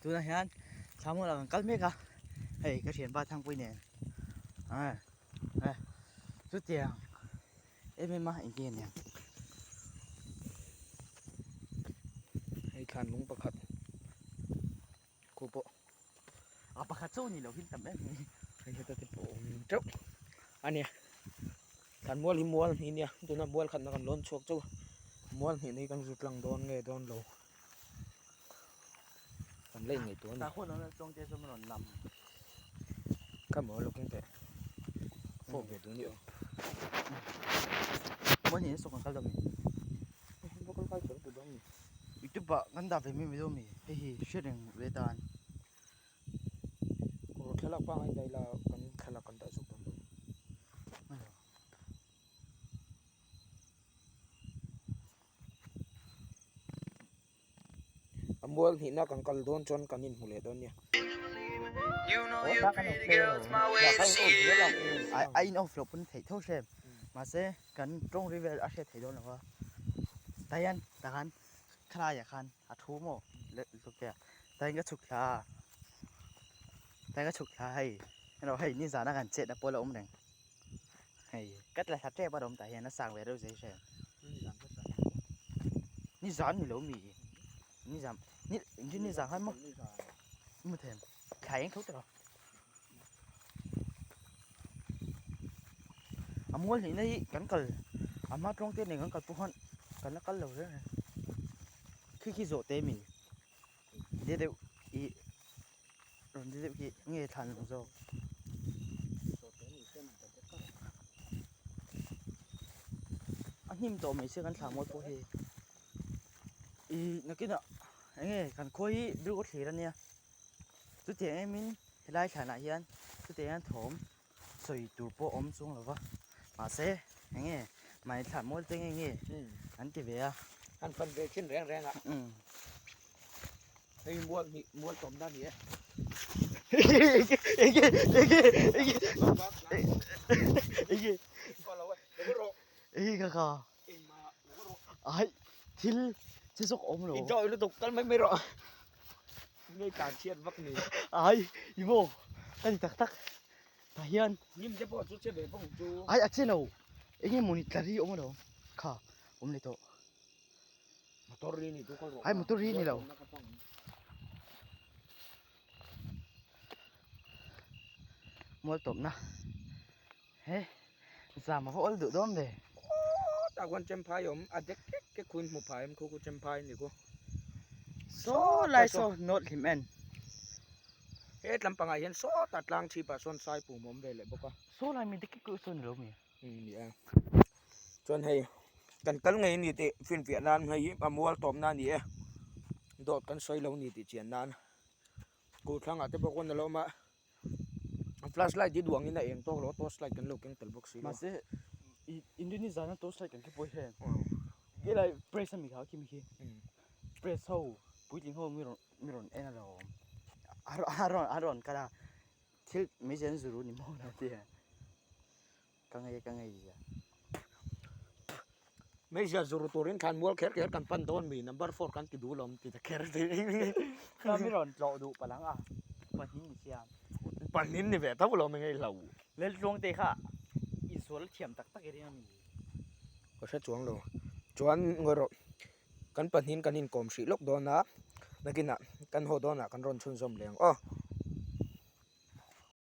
Tunah hian thla mual ah kan kal mek a, hei ka thianpa Thangpui nen chutiang em em a engtin aniang. Hei thlan lung pakhat khu pawh a pakhat chauh ni lo hi tam em mai. Hei heta te pawh awm teuh a nia. Thlan mual hi mual hnih nia tuna mual khatna kan lawn chhuak chauh a, mual hnihna hi kan zut lang dawn nge dawn lo. Kan la inngaihtuah a ni. Tah hun awm lo chuang te chu an rawn lam. Kha maw lo keng teh. Fawp ve duh ni aw. Maw ni saw kan kal dawn mi. Va kal kai kher duh dawn mi. YouTube ah kan dah ve mai mai dawn mi. Hei hi hriat reng ve tan. Kawr thlalak pangngai daih la kan thlalak kan dah zuk dawn lo. A mual hnihna kan kal dawn chuan kan inhmu leh dawn nia. A in off loh pawn theih tho hrem mahse kan tawng ri vel a hriat theih dawn lo va tah hian tah khan khalaiah khan a thu maw lutuk te a tah hian ka chhuk thla a tah hian ka chhuk thla a hei erawh hei nizana kan chetna pawh a la awm reng. Hei ka tla thla tep a rawm tah hian a sang ve reuh zai hre. Ni zan ni lo mi. Ni zan ni ni ni zan han maw. Mu them. Thla eng tho tawh. A mual hnih na hi kan kal a hma tawng te nen kan kal pawh khan kan la kal lo reng reng. Khi khi zawh te mi. Deuh deuh i rawn deuh deuh hi nge thlan ang zawk. A hnim tawh mai se kan thlah mawi pawh hi i nakinah eng nge kan khawi hi biru thlir ania chutiang em in helai thlanah hian chutiang hian thawm sawi tur pawh awm chuang lo va mahse eng nge mahni thlah mawl te nge nge an ti ve a. An fan ve thin reng reng a. Hei mual hnih mual tawm na ni e. Enge enge enge enge enge ka ka ai thil che zawk awm lo. I dawi lutuk kal mai mai rawh. Ngei tlan chhiat vak ni. Ai i maw ka ti tak tak tah hian. Hnim te pawh chu che ve bawk ang chu. Ai a che lo enge mawni tla ri awm alawm kha awm leh tawh. Motor ri ni chu kal rawh. Ai motor ri ni lo. Mual tawpna he zam a va awl duh dawn ve. Tah khuan Champhai awm a dek kek kek khuin hmu phai em khu khu Champhai ni khu. Saw lai saw nawt hlim en. He tlampangah hian sawtah tlang chhipah sawn sai pum awm ve leh bawk a. Saw lai mi dek kek kek saw ni lo mi. Ni a. Chuan hei kan kal ngei a ni tih finfiah nan hei hi a mual tawpna a ni e. Dawt kan sawi lo a ni tih chian nan kulthlangah te pawh khawn a lo awm a. Flash light hi duh angin a eng tawk lo a torch light kan lo keng tel bawk si lo. Mahse India zana torch light kan khe pawh hian helai press ami kha khi mi khi press ho puitling ho mi rawn mi rawn en alawm a rawn a rawn kal a thil meizial an zuru ni maw lo tia ka ngei ka ngei zia. Meizial zuru turin thlan mual kher kher kan pan dawn mi number four kan ti duh lawm ti ta kher ti. Ka mi rawn tlawh duh palang a pahnih ni sia. Pahnih ni ve tho lawm engei hlo. Laltluang te kha insual thiam tak tak i ring a mi. Ka hre chuang lo. Chuan ngawi rawh kan pahnihin kan inkawm hrih lawk dawn a nakinah kan haw dawnah kan rawn chhunzawm leh ang aw.